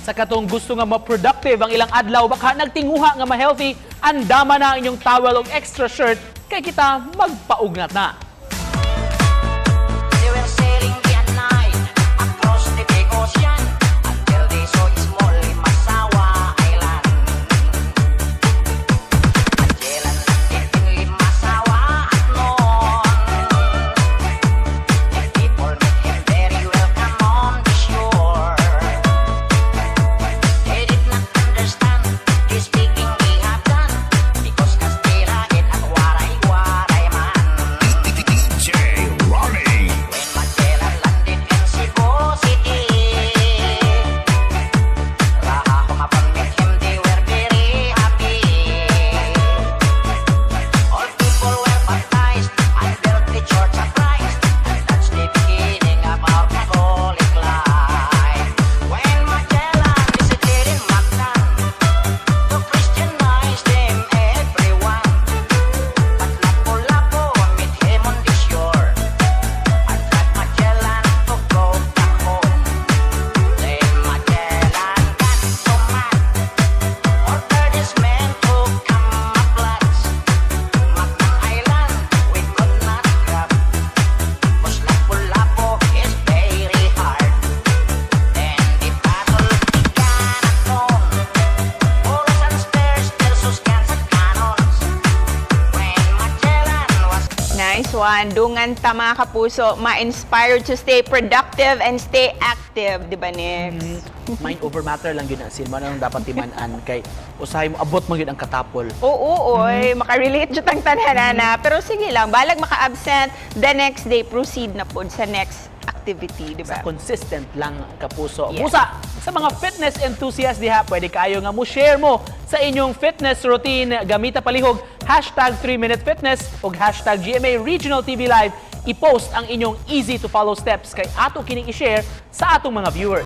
Sa katong gusto nga ma-productive ang ilang adlaw, baka nagtinguha nga ma-healthy, andama na ang inyong towel o extra shirt kay kita magpaugnat na. They were sailing day and night across the big ocean until they saw a small Limasawa Island. Magellan landed in Limasawa at noon. The people met him very welcome on the shore. They did not understand the speaking he had done because Kastila it at waray waray man. DJ Ronnie. When Magellan landed in Cebu City, Raha Humabon met him, they were very happy. All people were baptized and built the Church of Christ, and that's the beginning of our Catholic life. When Magellan visited in Mactan to Christianize them everyone, but Lapu-Lapu met him on the shore and tried Magellan to go back home. Then Magellan got so mad, ordered his men to camouflage. Mactan Island we could not grab, 'cause Lapu-Lapu is very hard. Then the battle began at dawn. Bullets and spears versus guns and cannons. When Magellan was Nice one. Dungan ta, mga kapuso, ma-inspired to stay productive and stay active, di ba, Nix? Mind over matter lang yun ang silma nang dapat timan-an kay usahay mo abot man gyud ang katapol. Oo, oy, makarelate jud ang tanan na. Pero sige lang, balag maka-absent, the next day, proceed na po sa next activity, di ba? Consistent lang, kapuso. Yes. Busa, sa mga fitness enthusiasts diha, pwede kayo nga mo share mo sa inyong fitness routine. Gamita palihog #3MinuteFitness o #GMARegionalTVLive. I-post ang inyong easy to follow steps kay ato kining i-share sa atong mga viewers.